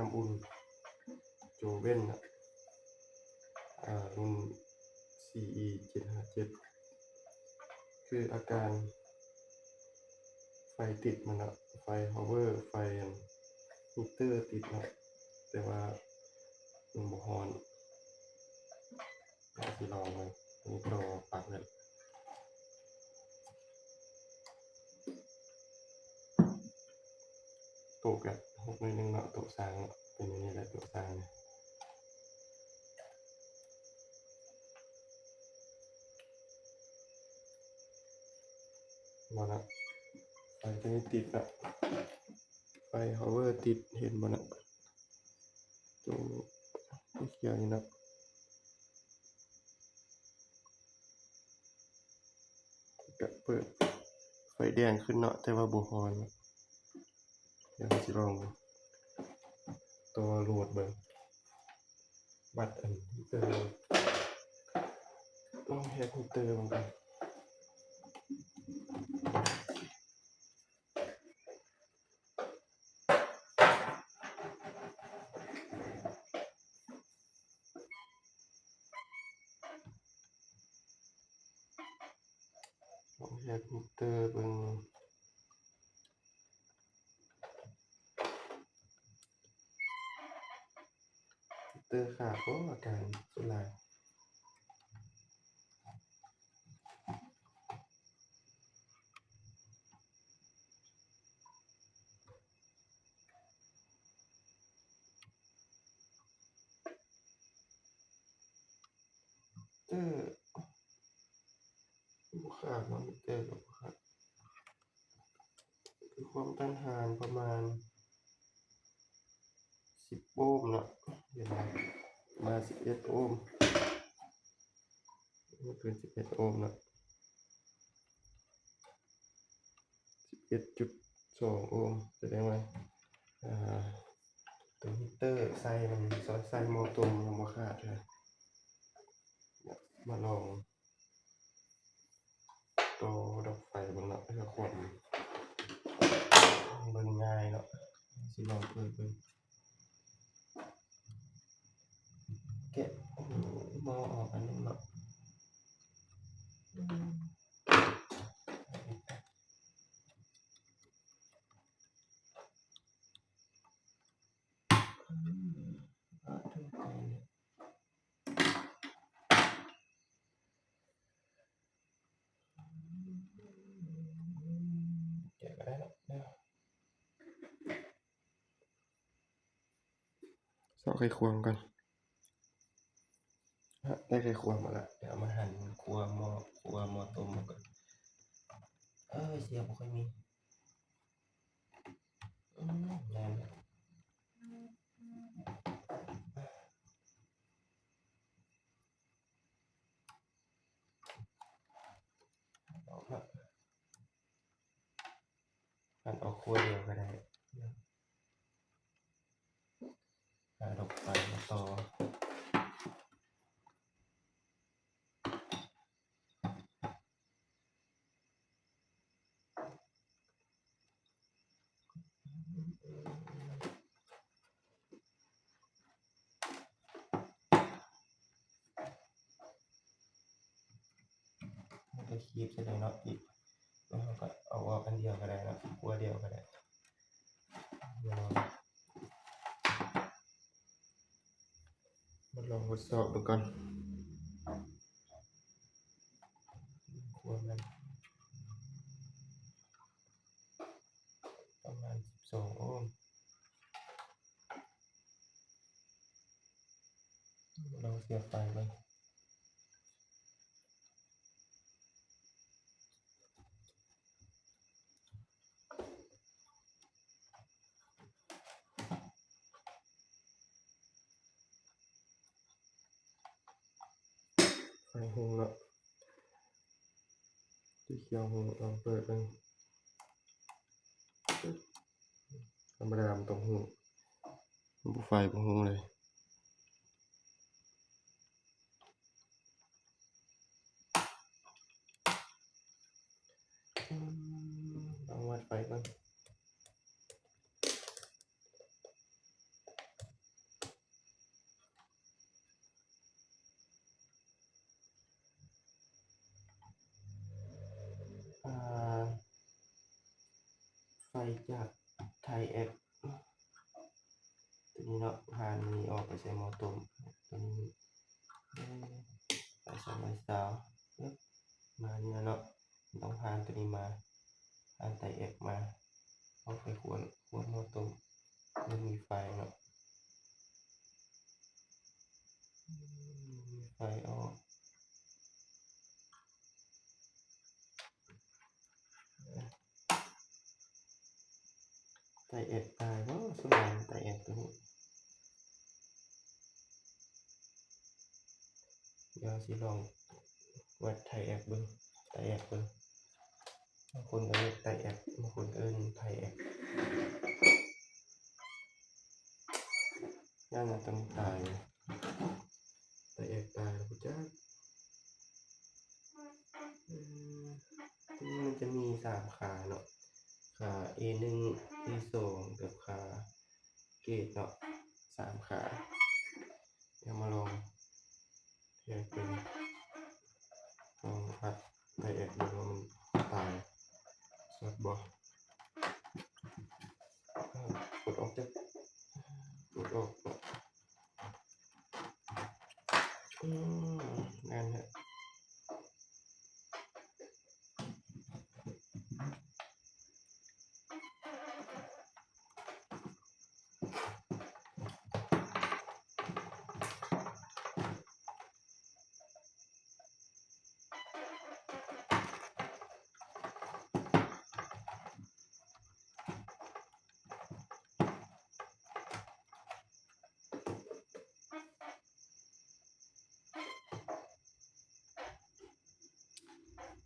ນ້ຳອຸ່ນໂຈເວັນເນາະ ອາ ລຸ້ນ ຊີອີ ເຈັດຫ້າເຈັດ ຄືອາການໄຟຕິດມັນເນາະ ໄຟຮາວເວີ ໄຟອັນ ຮີດເຕີຕິດເນາະ ແຕ່ວ່າມັນບໍ່ຮ້ອນ. ດຽວຊິລອງເບິ່ງ ອັນນີ້ໂຕປັກແລ້ວ ໂຕະກະຫົກໜ້ອຍໜຶ່ງເນາະ ໂຕະຊ່າງເນາະ ເປັນແນວນີ້ແຫຼະໂຕະຊ່າງນີ້ ບໍ່ເນາະ ໄຟໂຕນີ້ຕິດເນາະ ໄຟຮາວເວີຕິດ ເຫັນບໍ່ເນາະ ໂຕຂຽວນີ້ເນາະ ກະເປີດໄຟແດງຂຶ້ນເນາະ ແຕ່ວ່າບໍ່ຮ້ອນເນາະ. ດຽວເຮົາຊິລອງຕໍ່ໂຫຼດເບິ່ງ ວັດອັນຮີດເຕີ ລອງແຮກຮີດເຕີເບິ່ງກ່ອນ. ລອງແຮກຮີດເຕີເບິ່ງ ຮີດເຕີຂາດບໍ່ ອາການສ່ວນຫຼາຍ. ເຕີ ບໍ່ຂາດເນາະ ມິເຕີກໍບໍ່ຂາດ ຄືຄວາມຕ້ານທານປະມານສິບໂອມເນາະ ເຫັນບໍ່ ປະມານສິບເອັດໂອມ ບໍ່ເກີນສິບເອັດໂອມເນາະ ສິບເອັດຈຸດສອງໂອມ ສະແດງວ່າ ອ່າ ໂຕຮີດເຕີໃສ່ມັນ ໃສ່ໝໍ້ຕົ້ມຍັງບໍ່ຂາດເທື່ອ ດຽວມາລອງຕໍ່ດັບໄຟເບິ່ງເນາະ ເພື່ອຄວາມເບິ່ງງ່າຍເນາະ ຊິລອງເປີດເບິ່ງ ແກະໝໍ້ອອກອັນໜຶ່ງເນາະ. ແກະກໍໄດ້ເນາະ ຊອກໄຂຄວາມກ່ອນ ໄດ້ໄຂຄວາມມາລະ ດຽວເອົາມາຫັນຄົວໝໍ້ ຄົວໝໍ້ຕົ້ມກ່ອນ ເອີ ເສຍບໍ່ຄ່ອຍມີ ອືມ ແມ່ນແລ້ວ. ອອກເນາະ ຫັນອອກຄົວດຽວກໍໄດ້ ຫາດອກໄຟມາຕໍ່. ມັນກໍຄີບໃສ່ເລີຍເນາະ ອີກ ແລ້ວເຮົາກໍເອົາອອກອັນດຽວກໍໄດ້ເນາະ ຄົວດຽວກໍໄດ້. ດຽວມາລອງທົດສອບເບິ່ງກ່ອນ ຄວາມແມ່ນປະມານສິບສອງໂອມ ລອງສຽບໄຟເບິ່ງ. ໄຟຮຸ່ງເນາະ ສີຂຽວຮຸ່ງ ລອງເປີດເບິ່ງ. ທຳມະດາມັນຕ້ອງຮຸ່ງ ມັນບໍ່ໄຟບໍ່ຮຸ່ງເລີຍ. ອືມ ລອງວັດໄຟກ່ອນ. ຈາກໄທແອັກ ຕົວນີ້ເນາະ ຜ່ານນີ້ອອກໄປໃສ່ໝໍ້ຕົ້ມ ຕົວນີ້ ເອີ ໄປສອງຮ້ອຍຊາວ ປຶບ ມານີ້ແຫຼະເນາະ ຕ້ອງຜ່ານຕົວນີ້ມາ ຜ່ານໄທແອັກມາ ເອົາໄປຂວດ ຂວດໝໍ້ຕົ້ມ ມັນມີໄຟເນາະ ມີໄຟອອກ. ໄທແອັກຕາຍບໍ່? ສ່ວນຫຼາຍມັນໄທແອັກຕົວນີ້ ດຽວຊິລອງວັດໄທແອັກເບິ່ງ ໄທແອັກເບິ່ງ ບາງຄົນກໍເອີ້ນໄທແອັກ ບາງຄົນກໍເອີ້ນໄທແອັກ ຢ້ານວ່າຕ້ອງຕາຍ ໄທແອັກຕາຍແລ້ວບໍ່ຈັກ. ອືມ ມັນຈະມີສາມຂາເນາະ ຂາເອໜຶ່ງ ເອສອງ ກັບຂາເກດເນາະ ສາມຂາ ດຽວມາລອງແທກເບິ່ງ ລອງວັດໄທແອັກເບິ່ງວ່າມັນຕາຍຊັດບໍ່ ເອົາ ກົດອອກເດີ ກົດອອກເນາະ. ອືມ ງານເຮັດ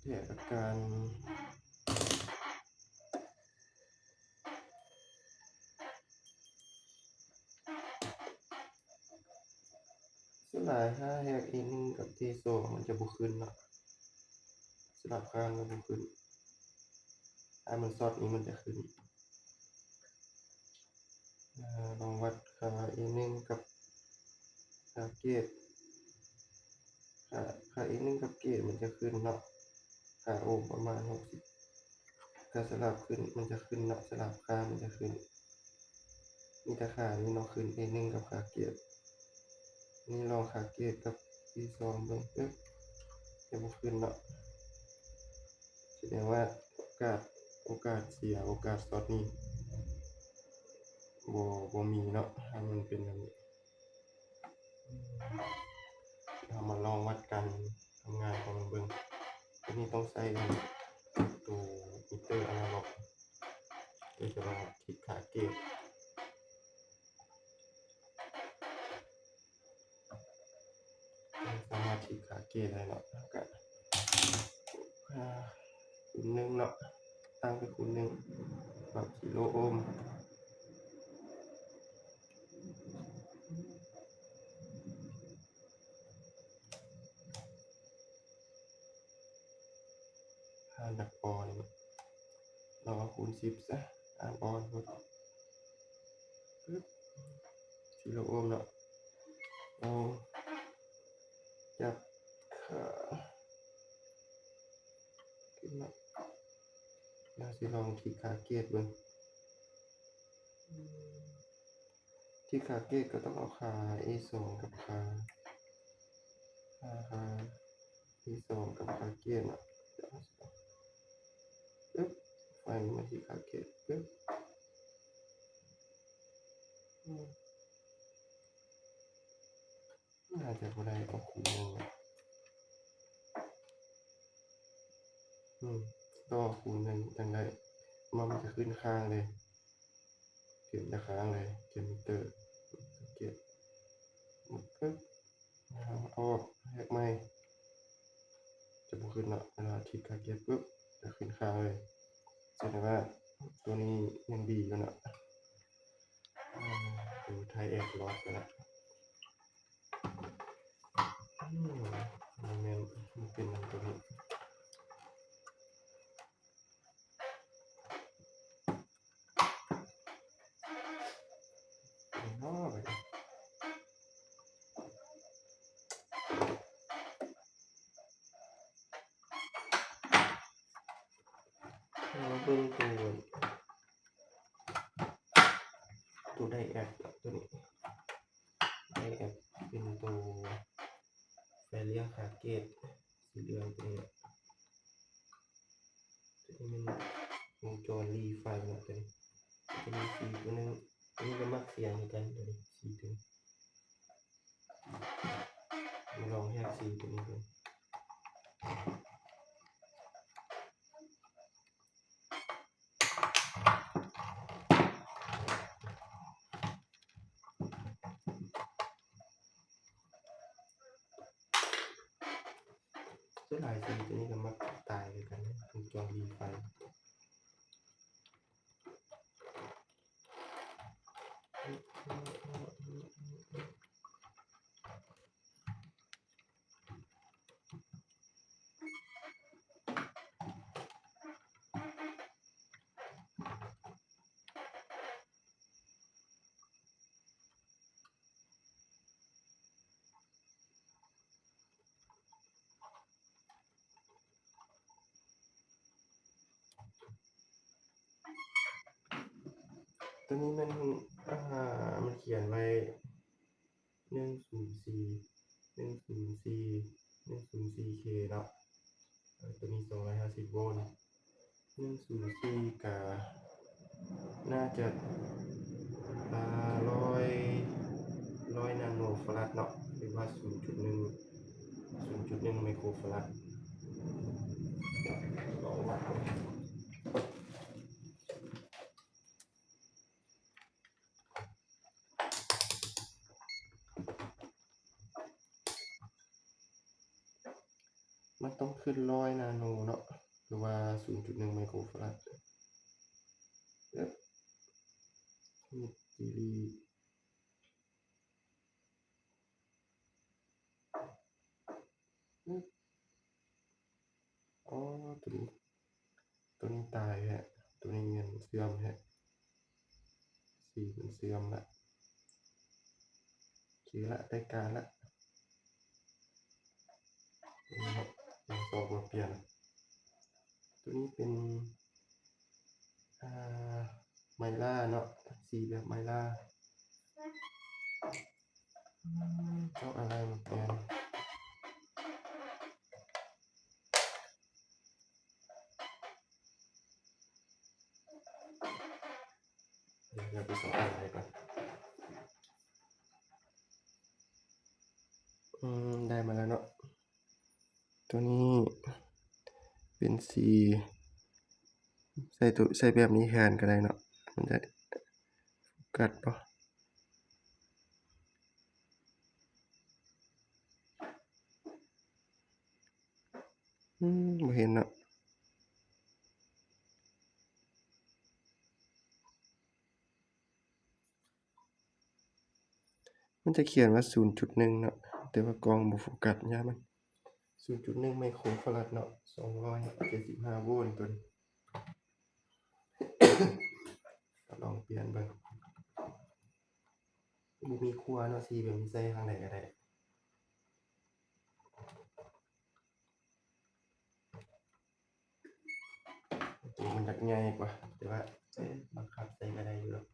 ແທກອາການ ສ່ວນຫຼາຍຖ້າແທກເອໜຶ່ງກັບເອສອງມັນຈະບໍ່ຂຶ້ນເນາະ ສະຫຼັບຂ້າງກໍບໍ່ຂຶ້ນ ຖ້າມັນຊັອດນີ້ມັນຈະຂຶ້ນ. ອາ ລອງວັດຂາເອໜຶ່ງກັບຂາເກດ ຂາ ຂາເອໜຶ່ງກັບເກດມັນຈະຂຶ້ນເນາະ ຂາໂອມປະມານຫົກສິບ ກະສະຫຼັບຂຶ້ນ ມັນຈະຂຶ້ນເນາະ ສະຫຼັບຂ້າງມັນຈະຂຶ້ນ ມີແຕ່ຂານີ້ເນາະຂຶ້ນ ເອໜຶ່ງກັບຂາເກດ ນີ້ລອງຂາເກດກັບເອສອງເບິ່ງ ປຶບ ຍັງບໍ່ຂຶ້ນເນາະ ສະແດງວ່າໂອກາດ ໂອກາດເສຍ ໂອກາດຊັອດນີ້ ບໍ່ ບໍ່ມີເນາະ ຖ້າມັນເປັນແບບນີ້ ເຮົາມາລອງວັດການທຳງານຂອງມັນເບິ່ງ ໂຕນີ້ຕ້ອງໃຊ້ໂຕມີເຕີອານາລັອກ ໂດຍສະເພາະທີ່ຂາເກດ ສາມາດທີ່ຂາເກດໄດ້ເນາະ ແລ້ວກະ ອາ ຄູນໜຶ່ງເນາະ ຕັ້ງໄປຄູນໜຶ່ງ ປັບຊີໂຣໂອມ ຖ້າຢາກອ່ອນ ລອງເອົາຄູນສິບຊະ ອ່ານອ່ອນພຸ້ນ ປຶບ ຊີໂຣໂອມເນາະ ເອົາຈັບຂາຂຶ້ນມາ ດຽວຊິລອງທີ່ຂາເກດເບິ່ງ ທີ່ຂາເກດກໍຕ້ອງເອົາຂາເອສອງກັບຂາ ຂາ ຂາເອສອງກັບຂາເກດເນາະ ປຶບ ໄຟມັນມາທີ່ຂາເກດ ປຶບ ອືມ ໜ້າຈະບໍ່ໄດ້ ເອົາຄູນໜຶ່ງ ອືມ ຕໍ່ຄູນໜຶ່ງຈັ່ງໄດ້ ມັນຈະຂຶ້ນຄ້າງເລີຍ ເຂື່ອນຈະຄ້າງເລີຍ ເຂື່ອນມິເຕີ ສັງເກດ ປຶບ ອອກ ແທກໃໝ່ ຈະບໍ່ຂຶ້ນເນາະ ເວລາທີ່ຂາເກດປຶບ ຈະຂຶ້ນຄ້າງເລີຍ ສະແດງວ່າໂຕນີ້ຍັງດີຢູ່ເນາະ ອາ ໂຕໄທແອັກລອດໄປລະ ອືມ ບໍ່ແມ່ນ ບໍ່ເປັນນຳໂຕນີ້. ເຮົາເບິ່ງໂຕ ຕົວໄດແອັກເນາະ ຕົວນີ້ ໄດແອັກເປັນຕົວ Failure Target ສີເຫຼືອງຕົວນີ້ເນາະ ຕົວນີ້ແມ່ນວົງຈອນລີໄຟເນາະ ຕົວນີ້ ຕົວນີ້ສີຕົວໜຶ່ງ ຕົວນີ້ກໍມັກສຽງຄືກັນ ຕົວນີ້ສີຕົວນີ້ ມາລອງແທກສີຕົວນີ້ເບິ່ງ. ສ່ວນຫຼາຍສີຕົວນີ້ກໍມັກຕາຍຄືກັນເດ້ ວົງຈອນລີໄຟ. ຕົວນີ້ແມ່ນ ອ່າ ມັນຂຽນໄວ້ ໜຶ່ງສູນສີ່ ໜຶ່ງສູນສີ່ ໜຶ່ງສູນສີ່ເຄເນາະ ເອີ ຕົວນີ້ສອງຮ້ອຍຫ້າສິບໂວນ ໜຶ່ງສູນສີ່ກະໜ້າຈະ ອ່າ ຮ້ອຍ ຮ້ອຍນາໂນຟາຣັດເນາະ ຫຼືວ່າສູນຈຸດໜຶ່ງ ສູນຈຸດໜຶ່ງໄມໂຄຣຟາຣັດ ລອງວັດເບິ່ງ. ມັນຕ້ອງຂຶ້ນຮ້ອຍນາໂນເນາະ ຫຼືວ່າສູນຈຸດໜຶ່ງໄມໂຄຣຟາຣັດ ເອີ ອືມ ອໍ ຕົວນີ້ ຕົວນີ້ຕາຍແຮະ ຕົວນີ້ແມ່ນເສື່ອມແຮະ ສີມັນເສື່ອມລະ ໂອເຄລະ ໄດ້ການລະ ນີ້ເນາະ ເປັນສອງມາປ່ຽນ ຕົວນີ້ເປັນ ອ່າ ໄມລາເນາະ ສີແບບໄມລາ ເອົາອາໄລມາປ່ຽນ ດຽວ ດຽວໄປສອງອາໄລກ່ອນ ອືມ ໄດ້ມາແລ້ວເນາະ. ຕົວນີ້ເປັນສີ ໃສ່ຕົວ ໃສ່ແບບນີ້ແທນກໍໄດ້ເນາະ ມັນຈະໂຟກັສບໍ່? ອືມ ບໍ່ເຫັນເນາະ. ມັນຈະຂຽນວ່າສູນຈຸດໜຶ່ງເນາະ ແຕ່ວ່າກ້ອງບໍ່ໂຟກັສ ຍາມັນ ສູນຈຸດໜຶ່ງໄມໂຄຣຟາຣັດເນາະ ສອງຮ້ອຍເຈັດສິບຫ້າໂວນຕົວນີ້ ກໍລອງປ່ຽນເບິ່ງ ບໍ່ມີຂົ້ວເນາະ ສີແບບນີ້ໃສ່ທາງໃດກໍໄດ້. ໂຕມັນຢາກໃຫຍ່ກວ່າ ແຕ່ວ່າ ເອີ ບັງຄັບໃສ່ກໍໄດ້ຢູ່ດອກ.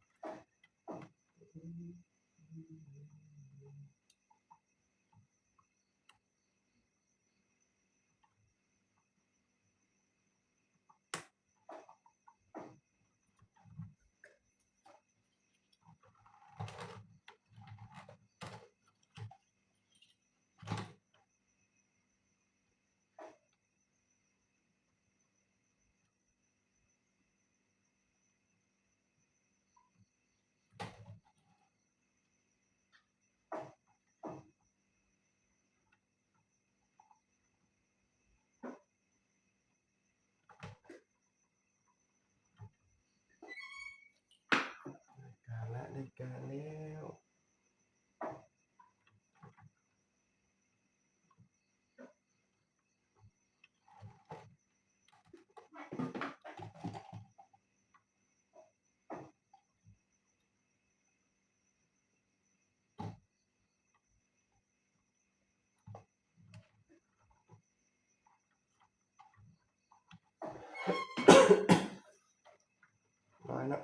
ໄດ້ການລະ ໄດ້ການແລ້ວ. ຫຼາຍເນາະ.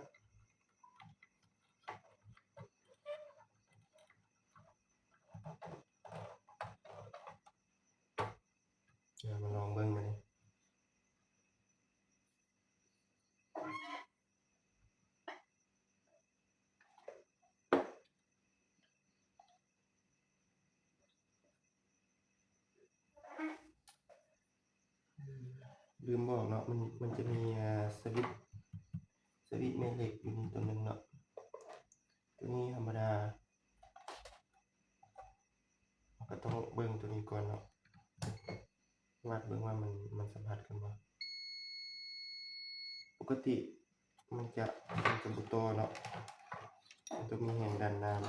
ດຽວມາລອງເບິ່ງບາດນີ້. ລືມບອກເນາະ ມັນ ມັນຈະມີ ອ່າ ສະວິດ ສະວິດແມ່ເຫຼັກຢູ່ນີ້ຕົວໜຶ່ງເນາະ ຕົວນີ້ທຳມະດາ. ເຮົາກໍຕ້ອງເບິ່ງຕົວນີ້ກ່ອນເນາະ ວັດເບິ່ງວ່າມັນ ມັນສຳຜັດກັນບໍ່. ປົກກະຕິມັນຈະ ມັນຈະບໍ່ຕໍ່ເນາະ ມັນຕ້ອງມີແຮງດັນນ້ຳ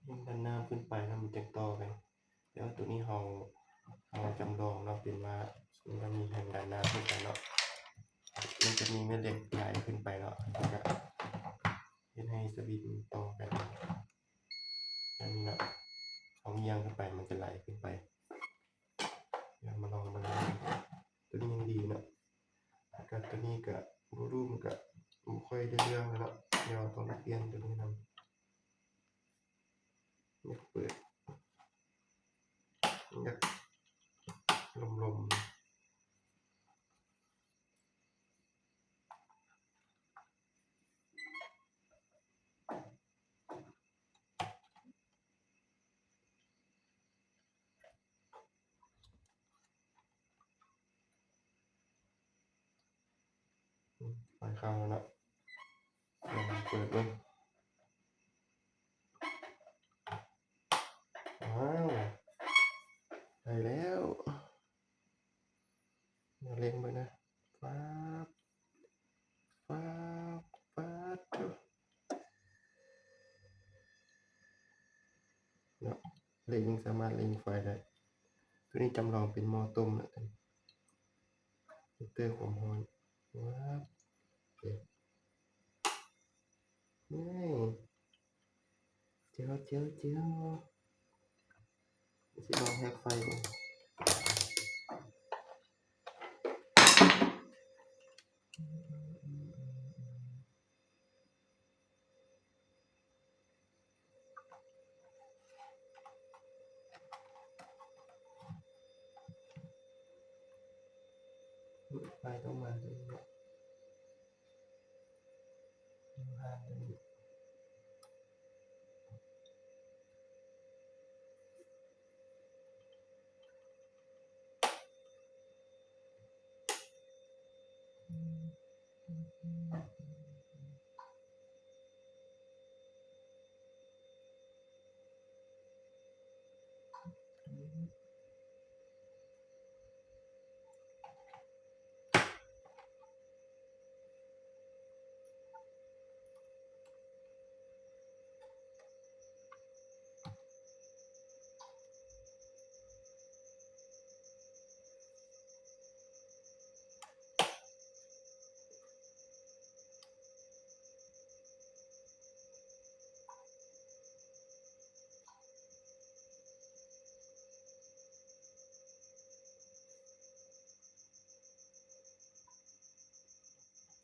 ແຮງດັນນ້ຳຂຶ້ນໄປແລ້ວມັນຈຶ່ງຕໍ່ໄປ. ແຕ່ວ່າຕົວນີ້ເຮົາ ເຮົາຈຳລອງເນາະ ເປັນວ່າມັນມີແຮງດັນນ້ຳຂຶ້ນໄປເນາະ ມັນຈະມີແມ່ເຫຼັກໄຫຼຂຶ້ນໄປເນາະ ແລ້ວກະເຮັດໃຫ້ສະວິດມັນຕໍ່ໄປ ແບບນີ້ເນາະ. ເຮົາຍ່ຽງຂຶ້ນໄປ ມັນຈະໄຫຼຂຶ້ນໄປ. ດຽວມາລອງເບິ່ງ ຕົວນີ້ຍັງດີເນາະ ແລ້ວກະຕົວນີ້ກະ ວໍລຸ່ມກະບໍ່ຄ່ອຍໄດ້ເລື່ອງແລ້ວເນາະ. ດຽວຕ້ອງໄດ້ປ່ຽນຕົວນີ້ນຳ ຢາກເປີດ ຢາກລົມໆ. ອືມ ໄຟເຂົ້າແລ້ວເນາະ ລອງເປີດເບິ່ງ. ວ້າວ ໄດ້ແລ້ວ ດຽວເລັ່ງເບິ່ງນະ ຟາບ ຟາບ ຟາບ ເນາະ ເລັ່ງ ສາມາດເລັ່ງໄຟໄດ້. ຕົວນີ້ຈຳລອງເປັນໝໍ້ຕົ້ມເນາະ ເຕີມຄວາມຮ້ອນ ວ້າວ ເອີ ນີ້ ແຈ່ວ ແຈ່ວ ແຈ່ວ ຊິລອງແຮກໄຟເບິ່ງ. ໄຟຕ້ອງມາເລີຍເນາະ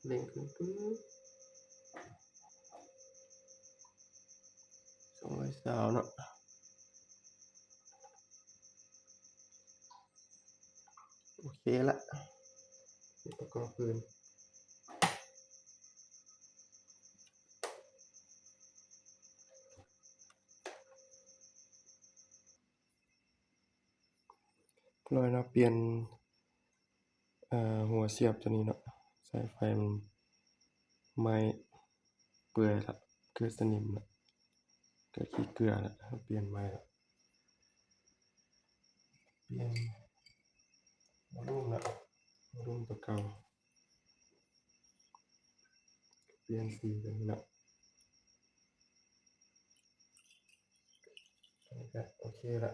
ເລັ່ງຂຶ້ນປຶບ ສອງຮ້ອຍຊາວເນາະ ໂອເຄລະ ປະກອບຄືນ ລອຍເນາະ ປ່ຽນ ເອີ ຫົວສຽບຕົວນີ້ເນາະ ສາຍໄຟມັນໄໝ້ເປື່ອຍລະ ຄືສະໜິມລະ ກະຂີ້ເກືອລະ ເຮົາປ່ຽນໃໝ່ລະ ປ່ຽນໂວລູມລະ ໂວລູມຕົວເກົ່າ ປ່ຽນສີກັນເນາະ ໂອເຄລະ.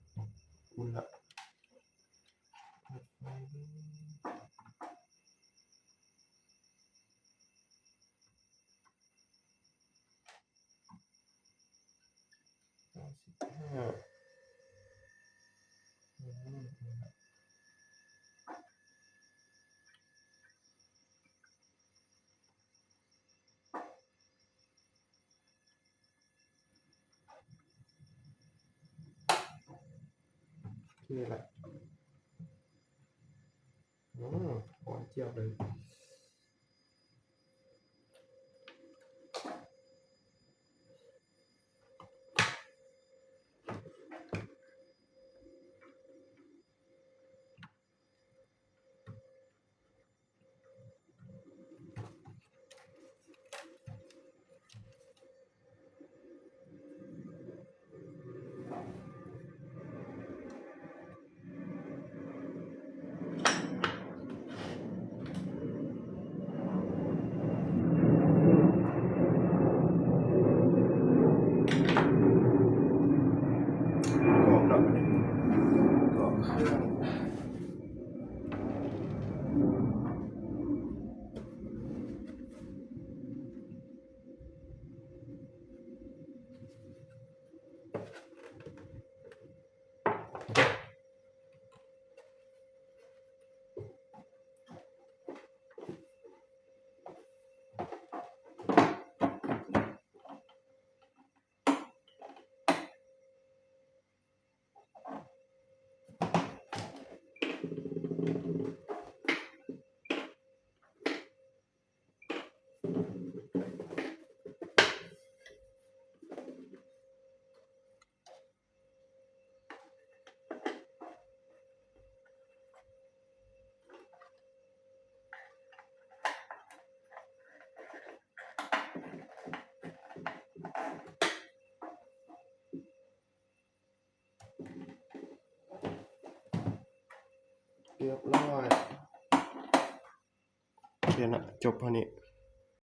ໂ ພຸ້ນລະ ເປີດໄຟເບິ່ງ ເກົ້າສິບຫ້າ ອືມ ໂອເຄລະ ອືມ ຫອມຈຽບເລີຍ. ກອບເນາະ ກອບເຄື່ອງ. ຮຽບຮ້ອຍ ໂອເຄນະ ຈົບເທົ່ານີ້.